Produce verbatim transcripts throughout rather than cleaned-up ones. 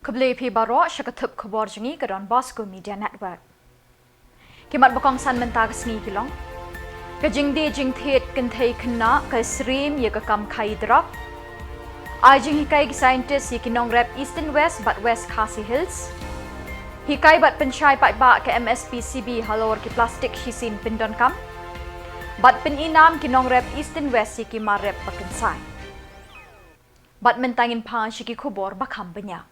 Khublei phi baroh sha ka thup khubor jong ngi ka Don Bosco Media Network. Ki mat ba kongsan mynta ka sngi ki long: ka jingdie jingthied kynthei khynnah ka syriem ïa ka kam khaïi drok. Ai jinghikai ki scientist ïa ki nongrep Eastern West bad West Khasi Hills. Hikai bad pynshai paidbah ka M S P C B halor ki plastik shisien pyndonkam. Bad pynïnam ki nongrep Eastern West ïa ki mar rep ba kynsai. Bad mynta ngin phai sha ki khubor ba kham bniah.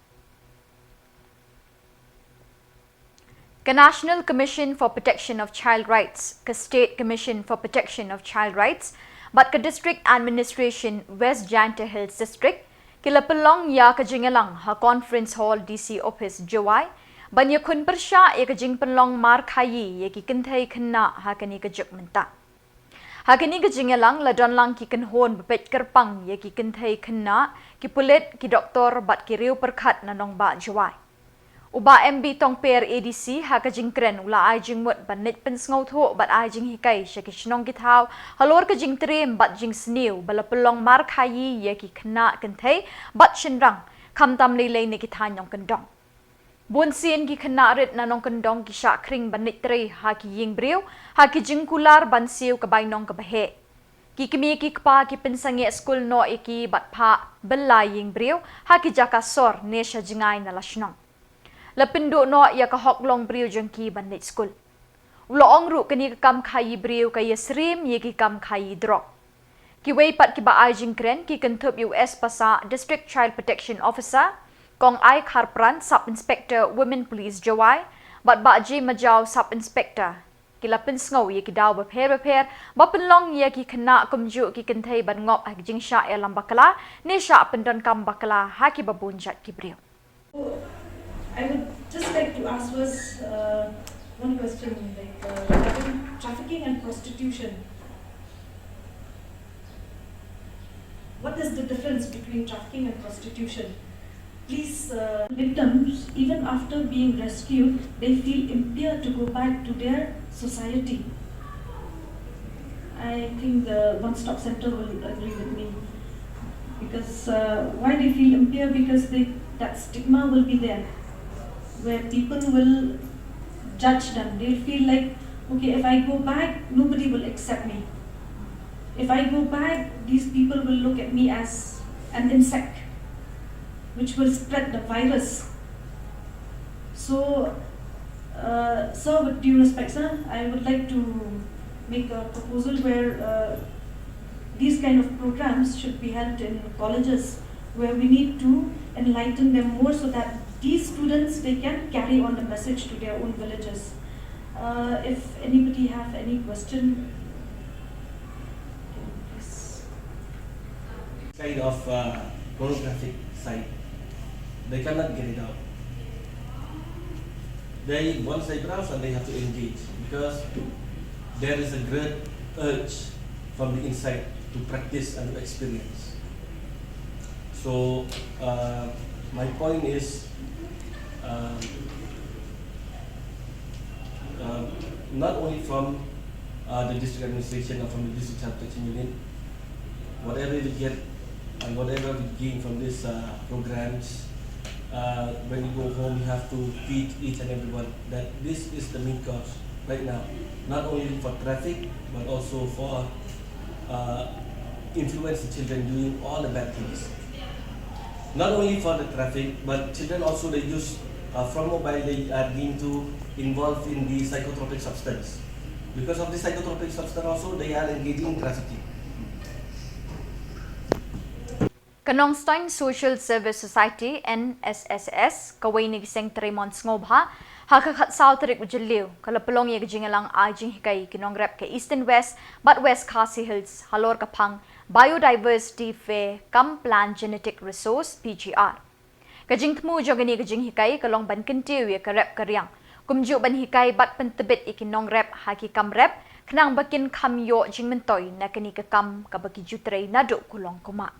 Ka National Commission for Protection of Child Rights, ka State Commission for Protection of Child Rights, bad ka District Administration West Jaintia Hills District, ki la pynlong ïa ka jingïalang ha Conference Hall D C Office Jowai, ban ïakhun pyrshah ïa ka jingpynlong mar khaïi ïa ki kynthei khynnah ha kane ka juk mynta. Ha kane ka jingïalang la don lang ki kynhun ba peit kyrpang ïa ki kynthei khynnah, ki pulit, ki doktor bad ki riew pyrkhat na nongbah Jowai. U Bah M B Tongper A D C ha ka jingkren u la ai jingmut ban leit pynsngewthuh bad ai jinghikai sha ki shnong ki thaw halor ka jingtriem bad jingsniew ba la pynlong mar khaïi ïa ki khynnah kynthei bad shynrang, khamtam lei lei na ki thaiñ nongkyndong. Bun sien ki khynnah rit na nongkyndong ki shah khring ban leit trei ha ki ïing briew ha ki jingkular ban siew ka bainong kaba heh. Ki kmie ki kpa ki pynsangeh skul noh ïa ki bad phah bylla ïing briew ha ki jaka sor ne sha jngai na la shnong. La pynduh noh ïa ka hok long briew jong ki ban leit skul. U la ong ruh kane ka kam khaïi briew ka ïasyriem ïa ki kam khaïi drok. Kiwei pat kiba ai jingkren ki kynthup ïa u S Passah, District Child Protection Officer, Kong I Kharpran, Sub Inspector Women Police Jowai, bad Bah J Majaw, Sub Inspector. Ki la pynsngew ïa ki daw bapher bapher ba pynlong ïa ki khynnah kumjuh ki kynthei ban ngop ha ki jingshah ïalam bakla ne shah pyndonkam bakla ha kiba bun jait ki briew. I would just like to ask first, uh, one question, like, uh, regarding trafficking and prostitution. What is the difference between trafficking and prostitution? Please, uh, victims, even after being rescued, they feel impaired to go back to their society. I think the One Stop Center will agree with me. Because, uh, why they feel impaired? Because they, that stigma will be there, where people will judge them. They'll feel like, "Okay, if I go back, nobody will accept me. If I go back, these people will look at me as an insect, which will spread the virus." So, uh, sir, with due respect, sir, I would like to make a proposal where, uh, these kind of programs should be held in colleges, where we need to enlighten them more so that these students, they can carry on the message to their own villages. Uh, if anybody have any question, can you please? Kind of, uh, pornographic site. They cannot get it out. They, once they browse and they have to engage because there is a great urge from the inside to practice and to experience. So, uh, my point is, um, uh, not only from, uh, the district administration or from the district child protection unit, whatever we get and whatever we gain from these, uh, programs, uh, when you go home, you have to feed each and everyone that this is the main cause right now, not only for traffic, but also for, uh, influence the children doing all the bad things. Not only for the traffic, but children also, they use, uh, from mobile, they are being too involved in the psychotropic substance. Because of the psychotropic substance also, they are engaging in trafficking. Ka Nongstoiñ Social Service Society, N S S S, kawei na ki seng trei mon sngewbha, ha ka khatsaw tarik u Jylliew ka la pynlong ïa ka jingïalang ai jinghikai ki nongrep ka Eastern West bad West Khasi Hills halor ka phang Biodiversity Fair cum Plant Genetic Resource, P G R. Ka jingthmu jong kane ka jinghikai ka long ban kyntiew ïa ka rep ka riang, kumjuh ban hikai bad pyntbit ïa ki nongrep ha ki kam rep, khnang ba kin kham ïoh jingmyntoi na kane ka kam kaba ki ju trei naduh kulong kumah.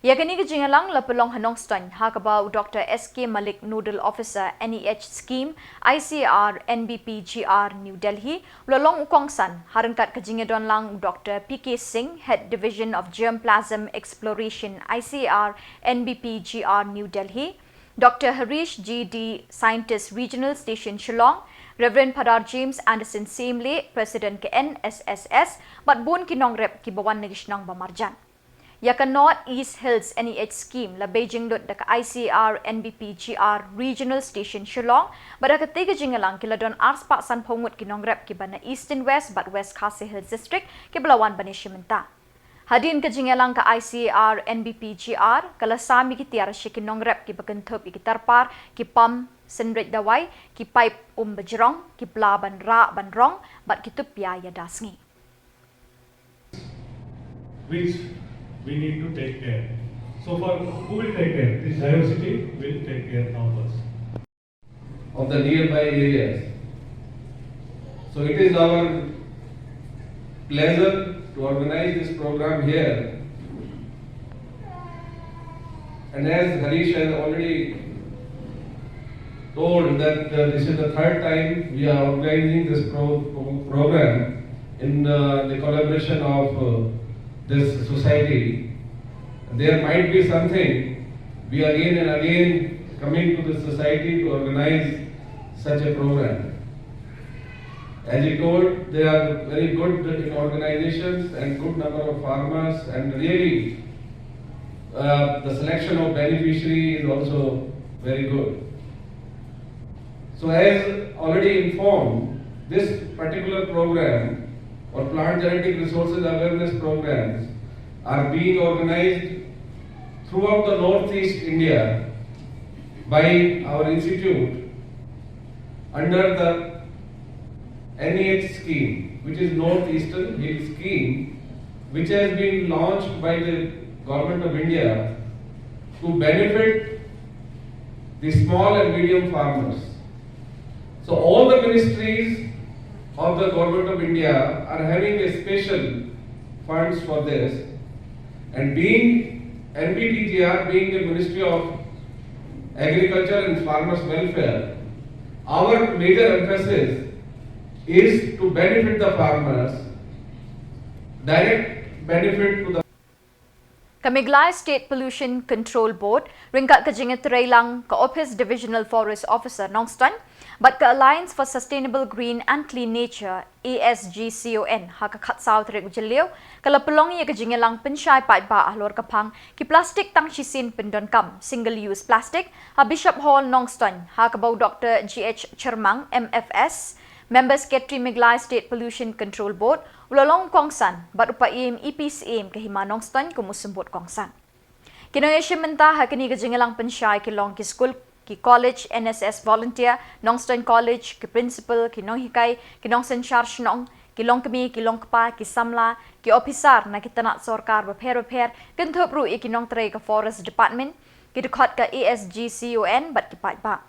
Ïa kane ka jingïalang la pynlong ha Nongstoiñ, ha kaba u Doktor S K Malik, Nodal Officer, N E H Scheme, I C R, N B P G R, New Delhi, u la long u kongsan, ha ryngkat ka jingïadon lang u Doktor P K Singh, Head Division of Germplasm Exploration, I C R, N B P G R, New Delhi, Dr Harish G D, Scientist, Regional Station Shillong, Rev Phadar James Anderson Syiem lei, President ka N S S S, bad bun ki nongrep kiba wan na ki shnong ba marjan. Ïa ka North East Hills N E H Scheme la bei jinglut da ka I C A R N B P G R Regional Station Shillong, bad ha katei ka jingïalang ki la don arspah sanphew ngut ki nongrep kiba na Eastern West bad West Khasi Hills District kiba la wan ban ïashim bynta. Hadien ka jingïalang ka I C A R N B P G R ka la sam ïa ki tiar sha ki nongrep kiba kynthup ïa ki tarpar, ki pam synreit dawai, ki paip um bajrong, ki pla ban rah ban rong, bad ki tupia ïada sngi. Which we need to take care. So far, who will take care? This diversity will take care of us. Of the nearby areas. So it is our pleasure to organize this program here. And as Harish has already told that uh, this is the third time we are organizing this pro- program in uh, the collaboration of uh, this society. There might be something, we again and again coming to this society to organize such a program. As he told, they are very good in organizations and good number of farmers, and really uh, the selection of beneficiary is also very good. So as already informed, this particular program or plant genetic resources awareness programs are being organized throughout the northeast India by our institute under the N E H scheme, which is North Eastern Hill Scheme, which has been launched by the Government of India to benefit the small and medium farmers. So all the ministries of the Government of India are having a special funds for this, and being N B P G R being the Ministry of Agriculture and Farmers Welfare, our major emphasis is to benefit the farmers, direct benefit to the Ka Meghalaya State Pollution Control Board ryngkat ka jingïatreilang ka Office Divisional Forest Officer Nongstoiñ bad ka Alliance for Sustainable Green and Clean Nature, A S G C O N, ha ka khatsaw tarik u Jylliew ka la pynlong ïa ka jingïalang pynshai paidbah halor ka phang ki plastik tang shisien pyndonkam, single use plastic, ha Bishop Hall Nongstoiñ, ha kaba u Dr G H Chyrmang, M F S, Member Secretary Meghalaya State Pollution Control Board, u la long kongsan bad u Paiem E P Syiem ka Hima Nongstoiñ kum u symbud kongsan. Ki nongïashim bynta ha kane ka jingïalang pynshai ki long ki skul, ki college, N S S volunteer, Nongstoiñ College, ki principal, ki nonghikai, ki nongsynshar shnong, ki longkmie, ki longkpa, ki samla, ki ophisar na ki tnat sorkar bapher bapher, kynthup ruh ïa ki nongtrei ka Forest Department, ki dkhot ka A S G C O N bad ki paidbah.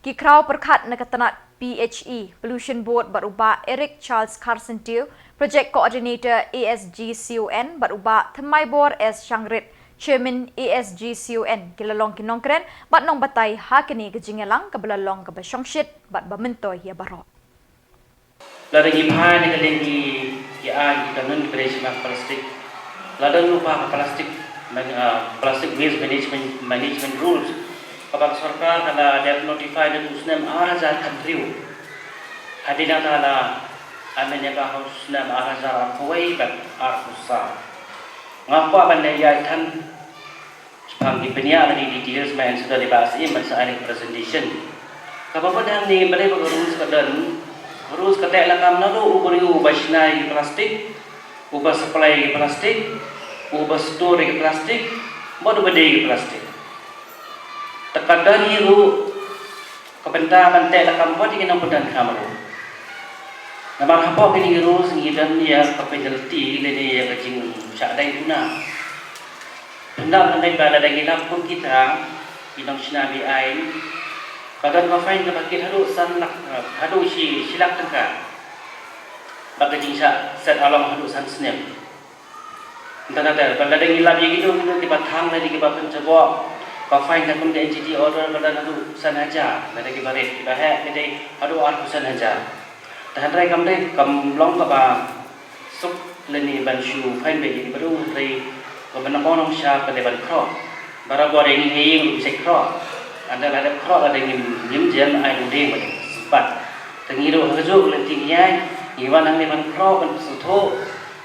Ki khraw pyrkhat na ka tnat P H E, Pollution Board bad u Bah Eric Charles Kharsyntiew, Project Coordinator A S G C O N bad u Bah Thymmai Bor S Shangrit, Chairman A S G C O N, ki la long ki nongkren bad nongbatai ha kane ka jingïalang kaba la long kaba shongshit bad ba myntoi ïa baroh. Lada ngi phai na ka liang ki, ki aiñ, ki kanun ki ba dei sha plastik. Lada ngi phai ka plastik, man, ah, plastic waste management, management rules, kaba ka sorkar ka la dep notify naduh u snem ar hajar khathynriew. Hadien nangta la amend ïa ka ha u snem ar hajar arphew wei bad arphew saw. Nga kwah ban leh ïaid than shaphang ki bniah lane details mynta shuh da i Bah Syiem ban sa ai presentation. Kaba bud hangne balei ba ka rules ka don, rules ka teh lakam naduh u briew uba shna ïa ki plastik, uba supply ïa ki plastik, uba store ïa ki plastik, bad uba die ïa ki plastik. Te ka don hi ruh ka bynta ban teh lakam bad ïa ki nongpyndonkam ruh. Namar hapoh kine ki rules ngi don ïa ka penalty lane ïa ka jingshah dei duna. Pyndonkam dei ba lada ngi lap kum kita ki nongshna be-aiñ, ba don ka fine kaba kit haduh san lak, haduh shi, shi lak tyngka. Bad ka jingshah set along haduh san snem. Nta nta, ba lada ngi lap ïa kito kito kiba thang lane kiba pynjaboh, ka fine katkum ka N G T order ba don haduh san hajar, lada kiba rit, kiba heh ki dei haduh arphew san hajar. Te hynrei kam dei, kam long kaba suk lane ban shu fine beit ïa ki briew, hynrei kaba nyngkong nyngshap ka dei ban khroh. Barabor ïa ngi ha ïing ruh ngi shait khroh. Ynda la dep khroh la dei ngim, ngim jan ai ruding bad spat. Te ngi ruh ha kajuh ka lynti ngi ai, ngi wan hangne ban khroh ban sngewthuh,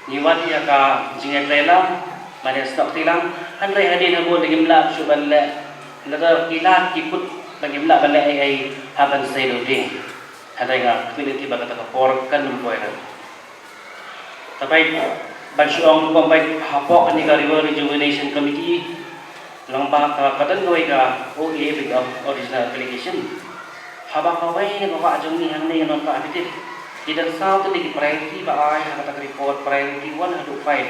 ngi wan ïa ka jingïatreilang, ban ïa snoh kti lang, hynrei hadien ha bun da ngim lah shuh ban leh, lada ki lad ki kut da ngim lah ban leh ei ei ha ban sei ruding. Hynrei nga kyrmen ïa ki ba kata ka por kan ym poi ruh. Te bad ban shu ong kumba hapoh kane ka River Rejuvenation Committee, lyngba ka, ka don kawei ka O A bad ka Original Application. Haba kawei na ka wah jong ngi hangne ngan ong ka updated. Ki don saw tylli ki priority ba ai ha kata ka report, priority one haduh five.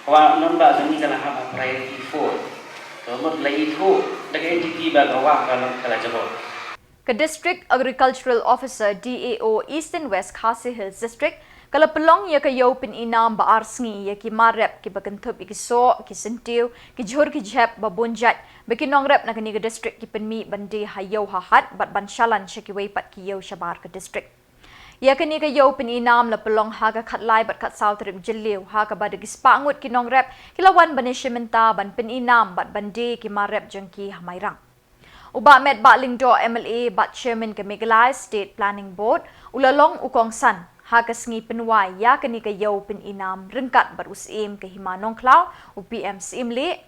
Ka wah nongbah jong ngi ka la hap ha priority four. Ka mut la ithuh da ka N G T ba ka wah ka la, ka la jabor. Ka District Agricultural Officer, D A O, Eastern West Khasi Hills District, ka la pynlong ïa ka ïew pyni nam ba ar sngi ïa ki mar rep kiba kynthup ïa ki soh, ki syntiew, ki jhur ki jhep ba bun jait, ba ki nongrep na kane ka district ki pynmih ban die ha ïew ha hat bad ban shalan sha kiwei pat ki ïew shabar ka district. Ïa kane ka ïew pyni nam la pynlong ha ka khatlai bad khatsaw tarik Jylliew, ha kaba da ki spah ngut ki nongrep ki la wan ban ïashim bynta ban pyni nam bad ban die ki mar rep jong ki ha Mairang. U Bah Metbah Lyngdoh, M L A bad Chairman ka Meghalaya State Planning Board, u la long u kongsan ha ka sngi pynwai ïa kane ka ïew pyni nam ryngkat bad u Syiem ka Hima Nongkhlaw, u P M Syiemlieh,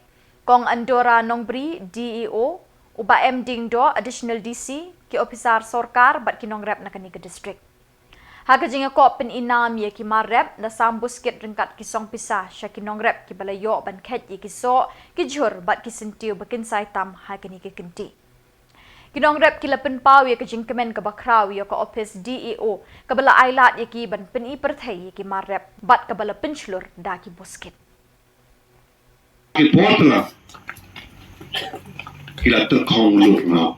Kong Andora Nongbri, D E O, u Bah M Diengdoh, Additional D C, ki ophisar sorkar bad ki nongrep na kane ka district. Ha ka jingïakob pyni nam ïa ki mar rep, da sam buskit ryngkat ki song pisa sha ki nongrep kiba la ïoh ban kheit ïa ki soh, ki jhur bad ki syntiew ba kynsai tam ha kine ki kynti. Ki nongrep ki la pynpaw ïa ka jingkmen kaba khraw ïa ka ophis D A O kaba la ailad ïa ki ban pyni pyrthei ïa ki mar rep bad kaba la pynshlur da ki buskit. Ki por tla ki la tyrkhong lut noh.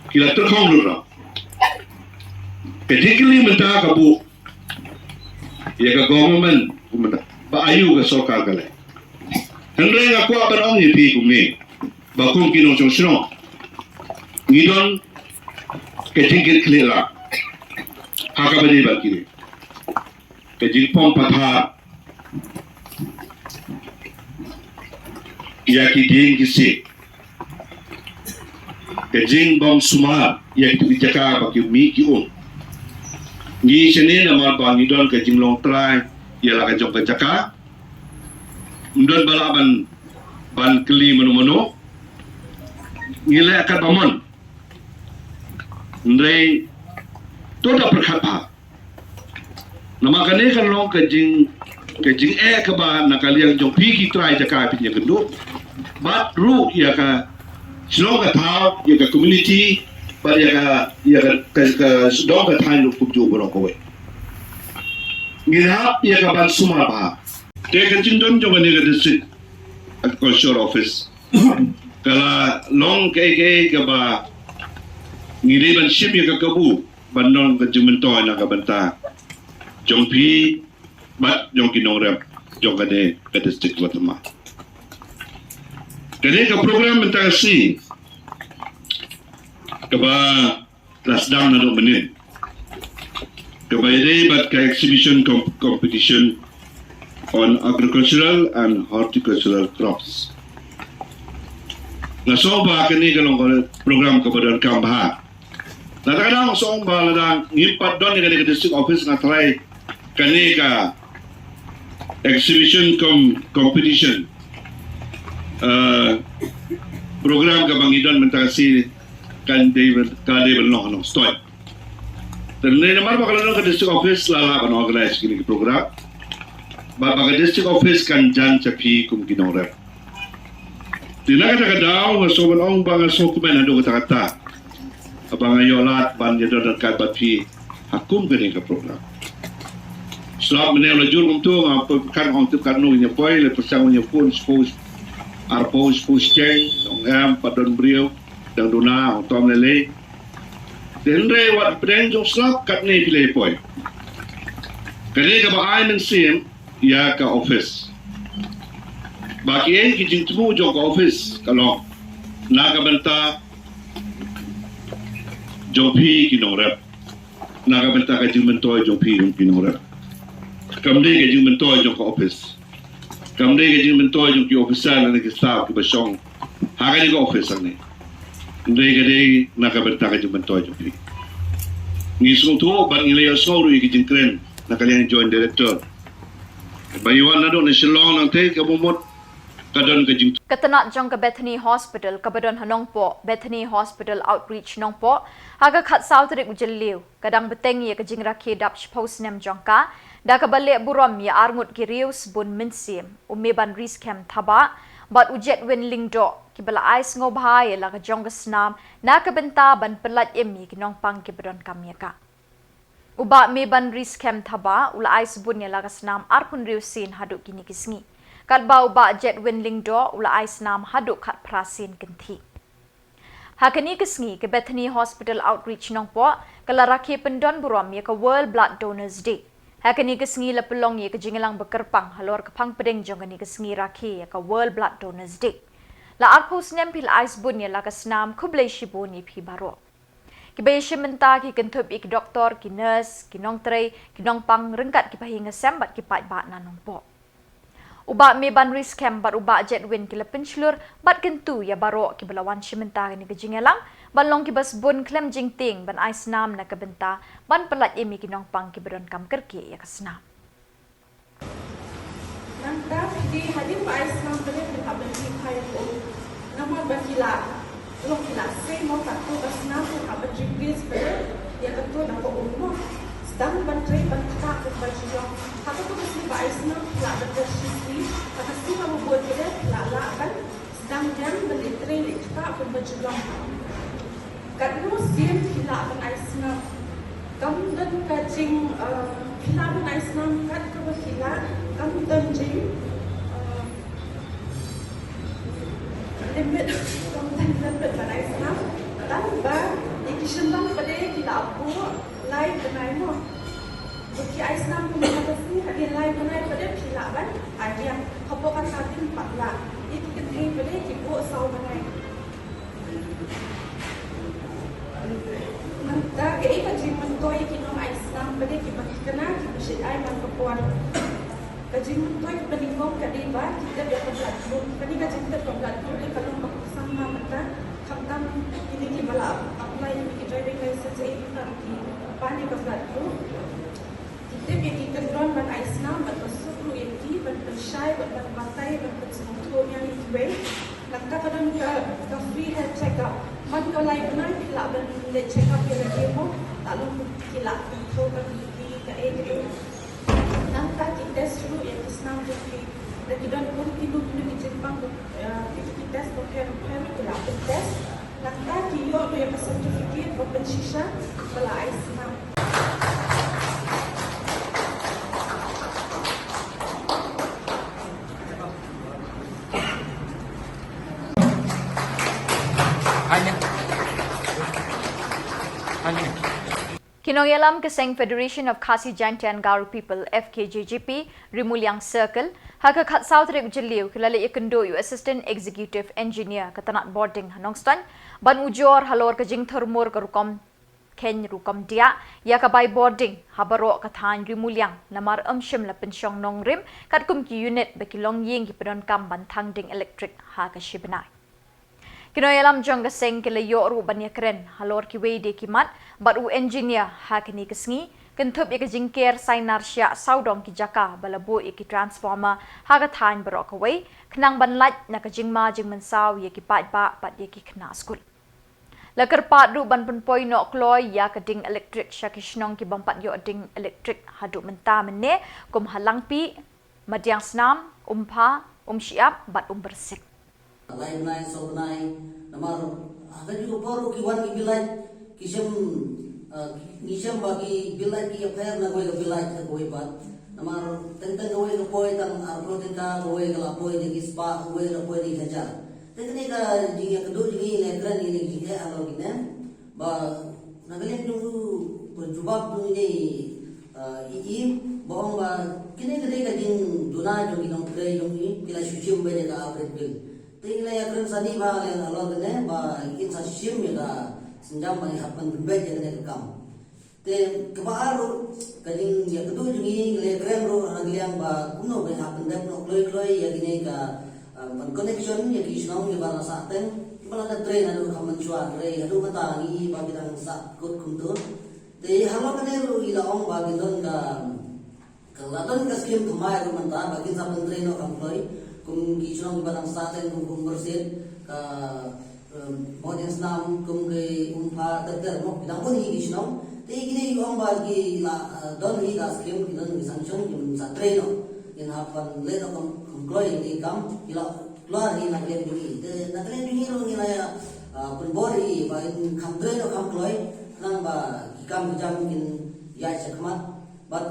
Ki la tyrkhong lut noh. Ka jingkylli mynta ka buh ïa ka government kumta ba aïu ka sorkar ka leh. Hynrei nga kwah ban ong ïa phi kumne ba kum ki nongshong shnong ngi don ka jingkitkhlieh lang ha kaba dei bad kine. Ka jingpom pathar ïa ki dieng ki siej, ka jingbym sumar ïa ki jaka ba ki mih ki um. Ngi shane namar ba ngi don ka jinglong trai ïa la ka jong ka jaka. Ym don ba lah ban, ban kylli mano mano. Ngi leh katba mon. Hynrei to da pyrkhat bha. Namar kane kan long ka jing, ka jingeh kaba na ka liang jong phi ki trai jaka phi ïakynduh bad ruh ïa ka shnong ka thaw, ïa ka community bad ïa ka, ïa ka, ka, ka sdang ka thaiñ ruh kumjuh baroh kawei. Ngin hap ïa ka ban sumar bha. Te ka jingdon jong kane ka District Agriculture Office ka la long kaei kaei kaba ngi dei ban shim ïa ka kabu ban long ka jingmyntoi na ka bynta jong phi bad jong ki nongrep jong kane ka district kaba thymmai. Kane ka program mynta ka sngi kaba la sdang naduh mynnin, kaba ïadei bad ka exhibition com-, competition on agricultural and horticultural crops. Nga sngew ba kane ka long ka program kaba donkam bha. Lada ka dang song ba lada ngim pat don ïa kane ka district office nga tharai kane ka exhibition cum competition, eh, program kaba ngi don mynta ka sngi kan dei ban, ka dei ban long ha Nongstoiñ. Te namar ba ka la don ka district office la lah ban organize kine ki program. Bad ba ka district office kan jan sha phi kum ki nongrep. Te na kata ka daw nga sngew ban ong ba nga sngewkmen haduh katta katta. Haba nga ïoh lad ban ïadon ryngkat bad phi ha kum kane ka program. Shlap mynne la jur kumto nga pyrkhat ong tip katno ngin ïa poi, la pyrshang ngin ïa phone shiphew, arphew shiphew shiteng, ong em pat don briew dang duna, ong to ym lei lei. Te hynrei wat pdeng jong shlap katne phi la ïa poi. Kane kaba ai mynsiem ïa ka office. Ba kiei ki jingthmu jong ka office ka long na ka bynta jong phi ki nongrep, na ka bynta ka jingmyntoi jong phi ki nongrep. Kam dei ka jingmyntoi jong ka office. Kam dei ka jingmyntoi jong ki officer lane ki staff kiba shong ha kane ka office hangne. Hynrei ka dei na ka bynta ka jingmyntoi jong phi. Ngi sngewthuh bad ngi la ïohsngew ruh ïa ki jingkren na ka liang Joint Director. Ba ïa wan naduh na Shillong nangta ka mut ka don ka jing Ka tnat jong ka Bethany Hospital kaba don ha Nongpoh, Bethany Hospital Outreach Nongpoh, ha ka khatsaw tarik u Jylliew, ka dang bteng ïa ka jingrakhe dap shiphew snem jong ka, da kaba leh burom ïa arngut ki riew sbun mynsiem, u Mebanriskhem Thabah bad u Jedwin Lyngdoh, kiba la ai sngewbha ïa la ka jong ka snam na ka bynta ban pyllait im ïa ki nongpang kiba donkam ïa ka. U Bah Mebanriskhem Thabah u la ai sbun ïa la ka snam arphew hynriew sien haduh kine ki sngi, katba u Bah Jedwin Lyngdoh u la ai snam haduh khatphra sien kynthih. Ha kane ka sngi ka Bethany Hospital Outreach Nongpoh ka la rakhe pyndon burom ïa ka World Blood Donors Day. Ha kane ka sngi la pynlong ïa ka jingïalang ba kyrpang halor ka phangpdeng jong kane ka sngi rakhe ïa ka World Blood Donors Day. La arphew snem phi la ai sbun ïa la ka snam, khublei shibun ïa phi baroh. Kiba ïashim bynta ki kynthup ïa ki doktor, ki nurse, ki nongtrei, ki nongpang ryngkat ki bahaïing hasem bad ki paidbah na Nongpoh. U Bah Mebanriskhem bad u Bah Jedwin ki la pynshlur bad kyntu ïa baroh kiba la wan shim bynta kane ka jingïalang ban long kiba sbun khlem jingtieng ban ai snam na ka bynta ban pyllait im ïa ki nongpang kiba donkam kyrkieh ïa ka snam. Nangta phi dei hadien ba ai snam phi dei phin hap ban ri phai ruh. Namar ba phi la long phi la sei mo katto ka snam phin hap ban replace phi dei ïa katto da ka um mo. Sdang ban trei ban ktah kumba ju long. Ha katto ka sngi ba ai snam phi lah ban ri shi sngi. Ha ka sngi kaba bud phi dei phi lah lah ban sdang biang ban leit trei leit ktah kumba ju long. Katno sien phi lah ban ai snam? Kam don ka jing, eh, phi lah ban ai snam kat kaba phi lah, kam don jing, eh, limit, kam don limit ban ai snam. Tang ba ïa ki shynrang pat de ki lah buh lai bnai mo. Ba ki ai snam kumba ka sngi, hadien lai bnai pat de phi lah ban ai biang. Hapoh kata din pat lah. Ïa ki kynthei pat de ki buh saw bnai. Nangta kaei ka jingmyntoi ki nong ai snam pat de kiba ki khynnah kiba shait ai man ka por. Ka jingmyntoi kaba nyngkong ka dei ba ki tep ïa ka blood group. Kane ka jingtep ka blood group ka long ba kongsan ma mynta, khamtam kine kiba la apply ïa ki driving license, eh, mynta ki pan ïa ka blood group. Ki tip ïa ki kyndon ban ai snam bad ba suk ruh ïa ki ban pynshai bad ban batai ban pynsngewthuh ïa kiwei. Nangta ka don ka, ka free health check up. Man ka lai bnai phi lah ban leit check up ïa lade mo. Lah long ki lah pynthor ban ïa ki kaei kaei. Nangta ki test ruh ïa ki snam jong ki. Da ki don kum kino kino ki jingpang, eh, ki test bapher bapher ki lah pyntest. Nangta ki ïoh ruh ïa ka certificate ba pynshisha ba la ai snam. Ki nongïalam ka seng Federation of Khasi Jaintia and Garo People, F K J G P, Rimuliang Circle, ha ka khatsaw tarik Jylliew ki la leit ïakynduh ïa u Assistant Executive Engineer ka tnat bording ha Nongstoiñ ban ujor halor ka jingthurmur ka rukom kheiñ rukom diah ïa ka bai bording ha baroh ka thaiñ Rimuliang, namar ym shym la pynshong nongrim katkum ki unit ba ki longïing kiba donkam ban thang ding elektrik ha ka shi bnai. Ki nongïalam jong ka seng ki la ïoh ruh ban ïakren halor kiwei de ki mat bad u engineer ha kane ka sngi, kynthup ïa ka jingker sainar shiah sawdong ki jaka ba la buh ïa ki transformer ha ka thaiñ baroh kawei, khnang ban lait na ka jingma jingmynsaw ïa ki paidbah bad ïa ki khynnah skul. La kyrpad ruh ban pynpoi noh kloi ïa ka ding elektrik sha ki shnong ki bym pat ïoh ding elektrik haduh mynta mynne, kum ha Langpih, Madiang Snam, Umpha, Umshiap bad Umbersik. Lai bnai, saw bnai, namar ha kajuh ka por ki wan ki bill light, ki shem, eh, ngi shem ba ki bill light ki ïapher na kawei ka bill light ha kawei pat. Namar teng teng kawei ka poi tang arphew tyngka, kawei ka la poi da ki spah, kawei la poi da ki hajar. Te kane ka jingïakynduh jong ngi, ngi la kren, ngi la jingeh halor kine. Ba na ka liang jong u pynjubab jong ngi, eh, i, i, ba ong ba kine ka dei ka jingduna jong ki nongtrei jong ngi, ki la shu shim beit ïa ka average bill. Te ngi la ïakren sani ba leng halor kane ba kin sa shim ïa ka sienjam ba ngi hap ban pynbeit ïa kane ka kam. Te kaba ar ruh, ka jingïakynduh jong ngi, ngi la kren ruh ha ka liang ba kumno ban hap pyndep noh kloi kloi ïa kine ka, ah, ban connection ïa ki shnong kiba dang sah teng, kiba la dep trei naduh kham mynshuwa, trei haduh mynta ngi ba ki dang sah kut kumto. Te halor kane ruh ngi la ong ba kin don ka, ka la don ka skim thymmai ruh mynta ba kin sa pyntrei noh kham kloi kum ki shnong kiba dang sah teng kum, kum Myrsit, ka, em, Mawdiangsnam, kum ki Umpha, ter ter mo, ki dang bun hi ki shnong. Te kine ki ong ba ki la, eh, don hi ka skim, ki don ki sanction, kin sa trei noh, kin hap ban leh noh kham, kham kloi ki kam, ki la kloi hi na ka liang jong ngi. Te na ka liang jong ngi ruh ngi la ïa, ah, pynbor hi ba kin kham trei noh kham kloi, khnang ba ki kam ki jam kin ïaid shakhmat. Bad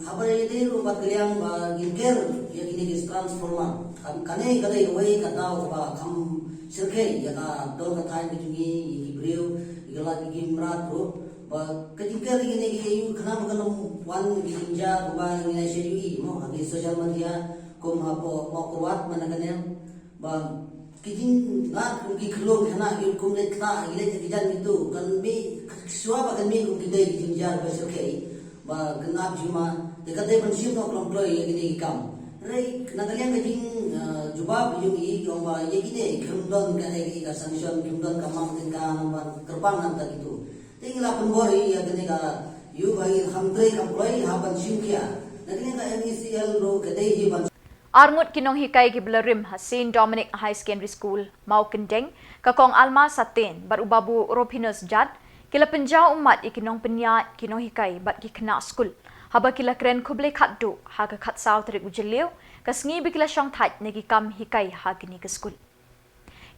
haba ïadei ruh bad ka liang ba kin ker ïa kine ki transformer. Kan, kane ka dei kawei ka daw kaba kham shyrkhei ïa ka dong ka thaiñ ka jong ngi, ïa ki briew, ïa ki lad, ïa ki mrad ruh. Ba ka jingker ïa kine ki ïa u khnang ba kan ym wan ki jingjia kumba ngi la shu ïohi mo ha ki social media, kum hapoh Mawkyrwat mynta ka liang. Ba ki jinglad kum ki khyllung khynnah ki kum leit ktah, ki leit ha ki jan kito, kan mih, shuwa ba kan mih kum ki dei ki jingjia ba shyrkhei, ba kan ap jingma, te ka dei ban shim noh khlem kloi ïa kine ki kam. Hynrei na ka liang ka jing, ah, jubab jong i ki ong ba ïa kine kim don kane ka sanction, kim don ka mang tyngka ban kyrpang na bynta kito. Te ngi la pynbor ïa kane ka ïa ba i kham trei kham kloi, hap ban shim khia. Na ka liang ka M E C L ruh ka dei hi ban Arngut ki nonghikai kiba la rim ha Saint Dominic High Secondary School, Mawkyndeng, ka Kong Alma Satin bad u Babu Rophinus Jat, ki la pynjaw ummat ïa ki nongpynïaid, ki nonghikai bad ki khynnah skul, haba ki la kren khublei khatduh ha ka khatsaw tarik u Jylliew, ka sngi ba ki la shongthait na ki kam hikai ha kine ki skul.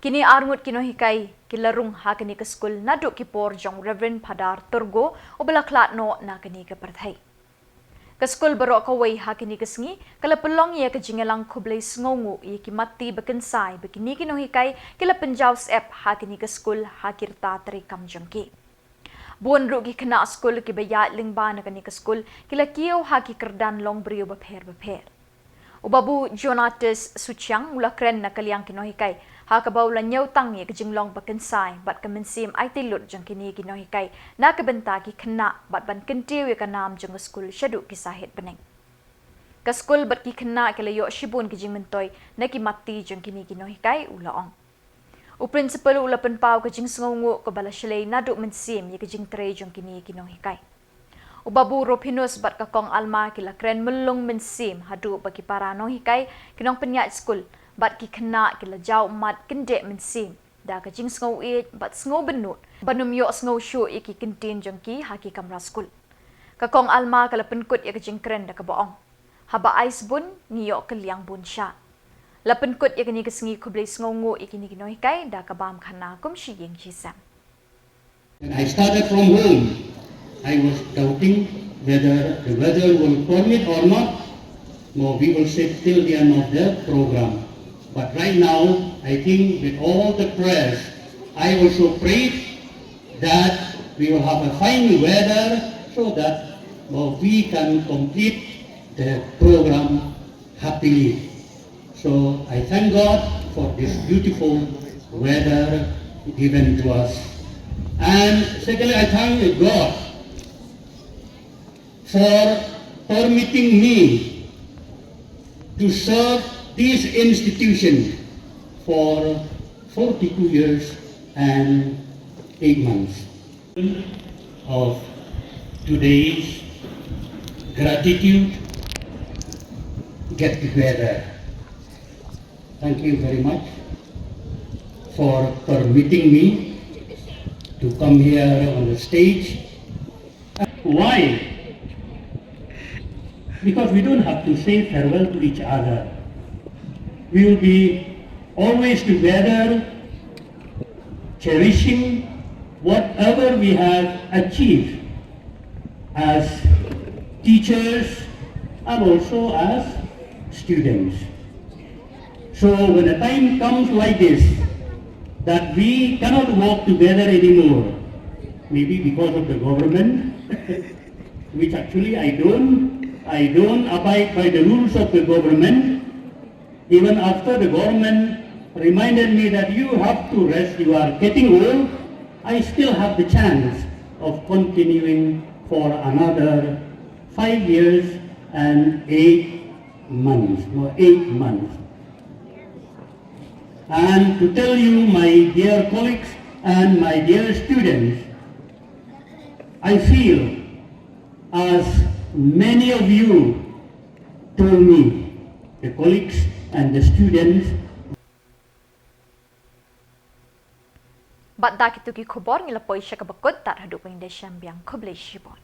Kine arngut ki nonghikai ki la rung ha kine ki skul naduh ki por jong Reverend Phadar Turgo, uba la khlad noh na kane ka pyrthei. Ka skul baroh kawei ha kine ki sngi ka la pynlong ïa ka jingïalang khublei sngewnguh ïa ki matti ba kynsai ba kine ki nonghikai ki la pynjaw syep ha kine ki skul ha ki rta treikam jong ki. Bun ruh ki khynnah skul kiba ïaid lyngba na kane ka skul ki la kiew ha ki kyrdan longbriew bapher bapher. U Babu Jonatus Suchiang u la kren na ka liang ki nonghikai, ha kaba u la ñiewtang ïa ka jinglong ba kynsai bad ka mynsiem aiti lut jong kine ki nonghikai na ka bynta ki khynnah bad ban kyntiew ïa ka nam jong ka skul shaduh ki sahit bneng. Ka skul bad ki khynnah ki la ïoh shibun ki jingmyntoi na ki matti jong kine ki nonghikai, u la ong. U principal u la pynpaw ka jingsngewnguh kaba la shlei naduh mynsiem ïa ka jingtrei jong kine ki nonghikai. U Babu Rophinus bad ka Kong Alma ki la kren myllung mynsiem haduh ba ki para nonghikai, ki nongpynïaid skul bad ki khynnah ki la jaw ummat kyndeh mynsiem da ka jingsngewieit bad sngewbynnud ban ym ïoh sngewshuh ïa ki kyntien jong ki ha ki kamra skul. Ka Kong Alma ka la pynkut ïa ka jingkren da kaba ong, haba ai sbun ngi ïoh kylliang bun shah. La pynkut ïa kane ka sngi khublei sngewnguh ïa kine ki nonghikai da ka bam khana kum shi ïing shi sem. When I started from home, I was doubting whether the weather will permit or not. No, we will sit till the end of the program. But right now, I think with all the prayers, I also prayed that we will have a fine weather so that, uh, we can complete the program happily. So I thank God for this beautiful weather given to us. And secondly, I thank God for permitting me to serve this institution for forty-two years and eight months. Of today's gratitude get together. Thank you very much for permitting me to come here on the stage. Why? Because we don't have to say farewell to each other. We will be always together, cherishing whatever we have achieved as teachers and also as students. So when a time comes like this, that we cannot walk together anymore, maybe because of the government, which actually I don't, I don't abide by the rules of the government. Even after the government reminded me that you have to rest, you are getting old, I still have the chance of continuing for another five years and eight months, no, eight months. And to tell you, my dear colleagues and my dear students, I feel as many of you told me, the colleagues and the students. Bad da kito ki khubor ngi la poi sha kaba kut, tad haduh ban da shem biang, khublei shibun.